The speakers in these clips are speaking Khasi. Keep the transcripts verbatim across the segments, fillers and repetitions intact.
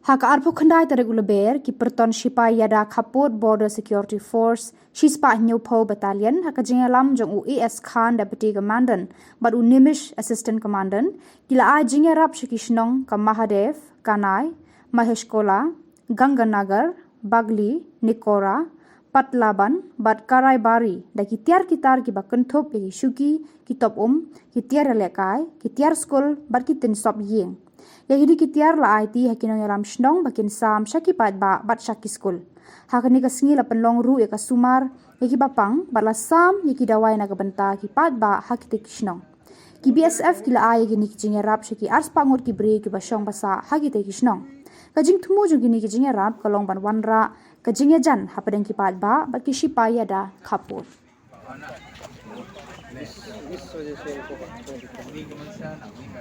Ha ka arphew khyndai tarik u Lber, ki pyrton shipai ïada khappud Border Security Force, shispah hynñiewphew Battalion, ha ka jingïalam jong u A S Khan, Deputy Commandant, bad u Nimish, Assistant Commandant, ki la ai jingïarap sha ki shnong ka Mahadev, Kanai, Maheshkola, Ganganagar, Bagli, Nikora, Patlaban, bad Karaibari, da ki tiar ki tar kiba kynthup ïa ki shuki, ki top um, ki tiar ïalehkai, ki tiar skul, bad ki tynsop ïing. Ïa kine ki tiar la aiti ha ki nongïalam shnong ba kin sam sha ki paidbah bad sha ki skul. Ha kane ka sngi la pynlong ruh ïa ka sumar ïa kiba pang bad la sam ïa ki dawai na ka bynta ki paidbah ha kitei ki shnong. Ki B S F ki la ai ïa kine ki jingïarap sha ki arspah ngut ki briew kiba shong ba sah ha kitei ki shnong. Ka jingthmu jong kine ki jingïarap ka long ban wanrah ka jingïajan hapdeng ki paidbah bad ki shipai ïada khappud.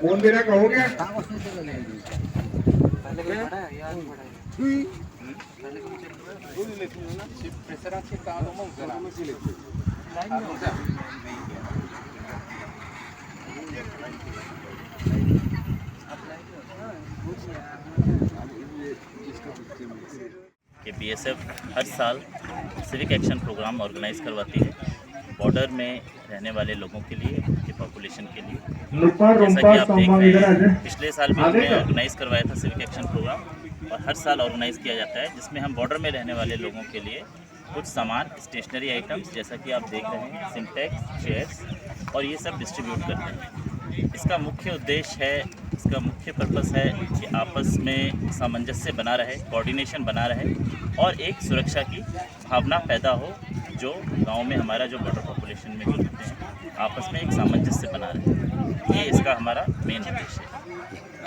फोन मेरा का हो गया? प्रेशर अच्छे काम हो जरा। कि बीएसएफ हर साल सिविक एक्शन प्रोग्राम ऑर्गेनाइज करवाती है बॉर्डर में रहने वाले लोगों के लिए, उनके पॉपुलेशन के लिए। जैसा कि आप देख रहे हैं, पिछले साल भी हमने ऑर्गेनाइज करवाया था सिविक एक्शन प्रोग्राम, और हर साल ऑर्गेनाइज किया जाता है, जिसमें हम बॉर्डर में रहने वाले लोगों के लिए कुछ सामान, स्टेशनरी आइटम्स, जैसा कि आप देख रहे हैं, सिंटेक्स, चेयर्स, और ये सब डिस्ट्रीब्यूट करते हैं। इसका मुख्य उद्देश्य है, इसका मुख्य पर्पस है कि आपस में सामंजस्य बना रहे, कोऑर्डिनेशन बना रहे और एक सुरक्षा की भावना पैदा हो, जो गांव में हमारा जो बॉर्डर पॉपुलेशन में जो रहते हैं, आपस में एक सामंजस्य बना रहे। ये इसका हमारा मेन उद्देश्य है।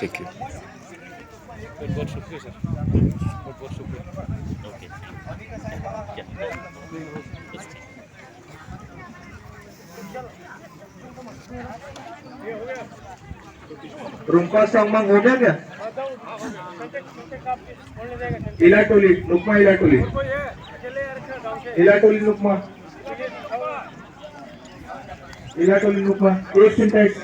ठीक है। बहुत बहुत शुक्रिया सर, बहुत बहुत शुक्रिया। ओके। रुम्पा संगमंग हो गया क्या? इलाटोली, नुकमा इलाटोली। इलाटोली नुकमा। इलाटोली नुकमा। एक सिंटेक्स।